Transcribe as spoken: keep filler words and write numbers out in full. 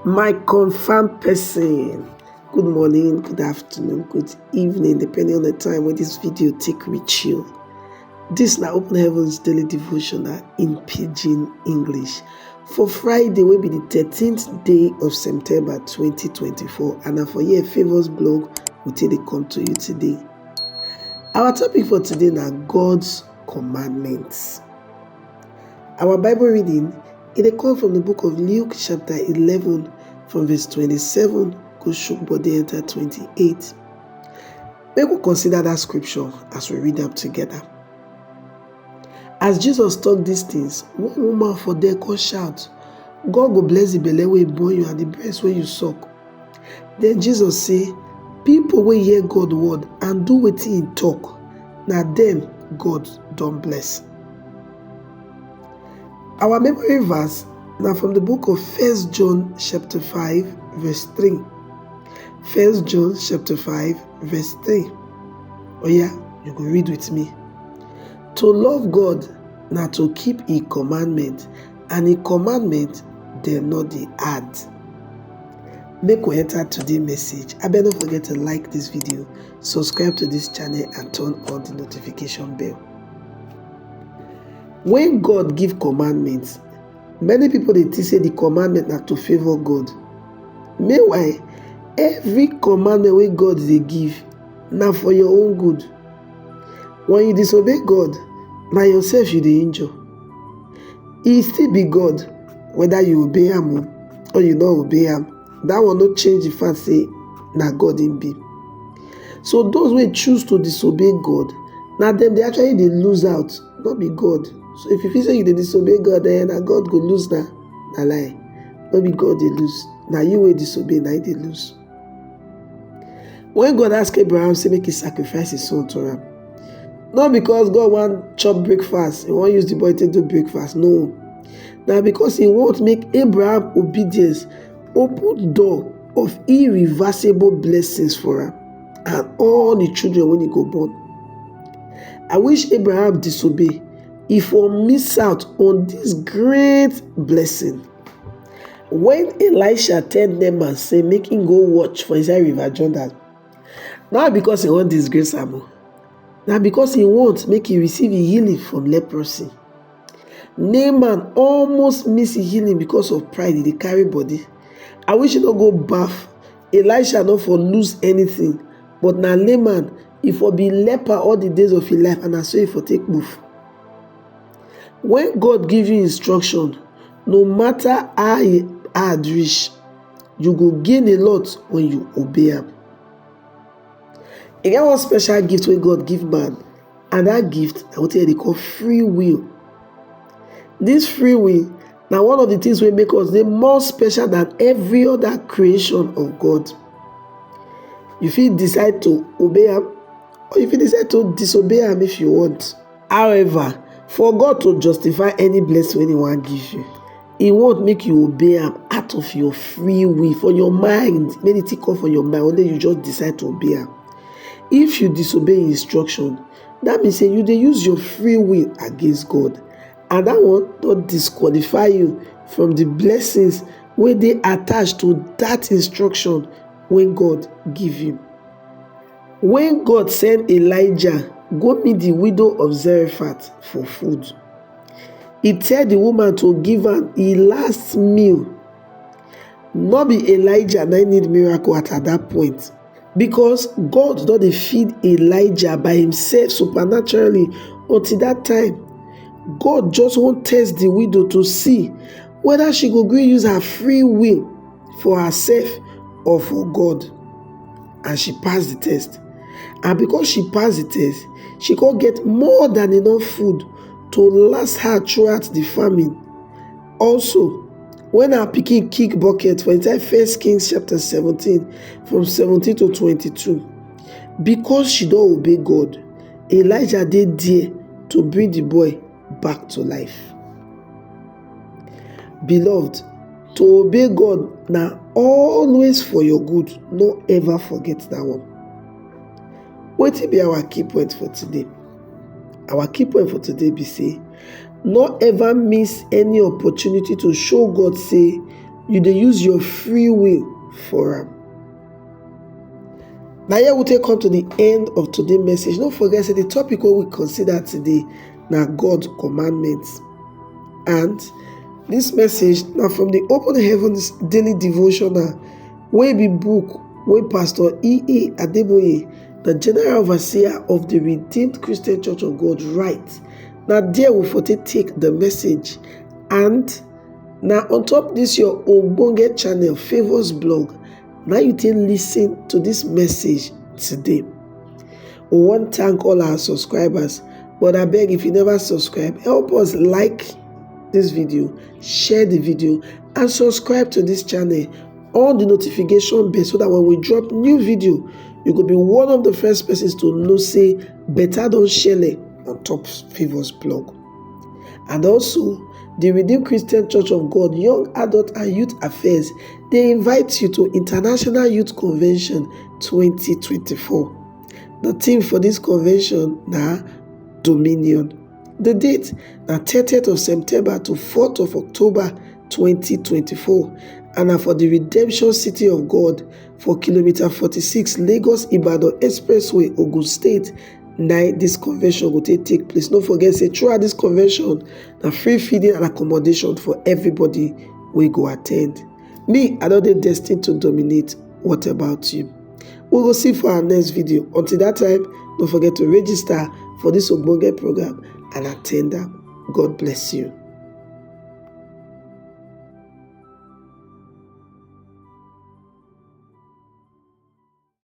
My confirmed person. Good morning, good afternoon, good evening, depending on the time when this video take reach you. This na Open Heavens Daily Devotional in Pidgin English for Friday, wey be the thirteenth day of September twenty twenty-four, and na for here Favours Blog we take dey come to you today. Our topic for today na God's commandments. Our Bible reading, e dey come from the book of Luke chapter eleven, from verse twenty-seven go shook body enter twenty-eight. Make we consider that scripture as we read am together. As Jesus talk these things, one woman for there come shout, "God go bless the belle wey born you and the breast wey you suck." Then Jesus say, "People wey hear God word and do wetin he talk, na dem God don bless." Our memory verse na from the book of First John chapter five, verse three. First John chapter five, verse three. Oya, you go read with me. "To love God na to keep him commandment, and him commandment dem no dey hard." Make we enter today message. Abeg, no forget to like this video, subscribe to this channel, and turn on the notification bell. When God give commandments, many people dey think say the commandment na to favour God. Meanwhile, every commandment wey God dey give na for your own good. When you disobey God, na yourself you dey injure. He still be God, whether you obey am o or you no obey am. That one no change the fact say na God him be. So those wey choose to disobey God, na dem dey actually dey lose out, no be God. So if you feel say you dey disobey God, eh, na God go lose na, na lie. No be God dey lose, na you wey disobey na him dey lose. When God ask Abraham say make he sacrifice his son to am, not because God wan chop breakfast, he wan use the boy take do breakfast, no. Na because he want make Abraham obedience open door of irreversible blessings for am and all the children wey he go born. I wish Abraham disobey, he for miss out on this great blessing. When Elisha tell Naaman say make him go watch for inside River Jordan, not because he wan disgrace am o, na because he want make he receive him healing from leprosy. Naaman almost miss him healing because of pride, he dey carry body. I wish he no go baff, Elisha no for lose anything, but na Naaman, he for be leper all the days of him life, and na so he for take move. When God give you instruction, no matter how e hard reach, you go gain a lot when you obey am. E get one special gift wey God give man, and that gift na wetin dem dey call free will. This free will na one of the things wey make us dey more special than every other creation of God. You fit decide to obey am, or you fit decide to disobey am if you want. However, for God to justify any blessing wey he wan give you, he want make you obey am out of your free will, for your mind, make the thing come from your mind, only you just decide to obey am. If you disobey him instruction, that means say you dey use your free will against God, and that one don disqualify you from the blessings wey dey attached to that instruction wey God give you. When God send Elijah go meet the widow of Zarephath for food, he tell the woman to give am him last meal. No be Elijah na him need miracle at, at that point, because God don dey feed Elijah by himself supernaturally until that time. God just wan test the widow to see whether she go gree use her free will for herself or for God. And she pass the test. And because she pass the test, she come get more than enough food to last her throughout the famine. Also, when her pikin kick bucket for inside First Kings chapter seventeen, from seventeen to twenty-two, because she don obey God, Elijah dey there to bring the boy back to life. Beloved, to obey God na always for your good. No ever forget that one. Wetin be our key point for today? Our key point for today be say, no ever miss any opportunity to show God say You dey use your free will for am. Na here we take come to the end of today message. No forget say the topic wey we consider today na God commandments. And this message na from the Open Heavens Daily Devotional, wey be book wey Pastor E A Adeboye, the General Overseer of the Redeemed Christian Church of God, write. Na there we for take take the message. And na on top this your ogbonge channel, Favours Blog, na you take listen to this message today. We wan thank all our subscribers, but abeg, if you never subscribe, help us like this video, share the video, and subscribe to this channel on the notification bell, so that when we drop new video, you go be one of the first persons to know say better don shele on top Favours Blog. And also, the Redeemed Christian Church of God Young Adult and Youth Affairs dey invite you to International Youth Convention twenty twenty-four. The theme for this convention na Dominion. The date na thirtieth of September to fourth of October twenty twenty-four, and na for the Redemption City of God for kilometer forty-six, Lagos Ibadan Expressway, Ogun State, na this convention go take take place. No forget say throughout this convention, na free feeding and accommodation for everybody wey go attend. Me, I don dey destined to dominate. What about you? We go see for our next video. Until that time, don't forget to register for this ogbonge program and attend am. God bless you.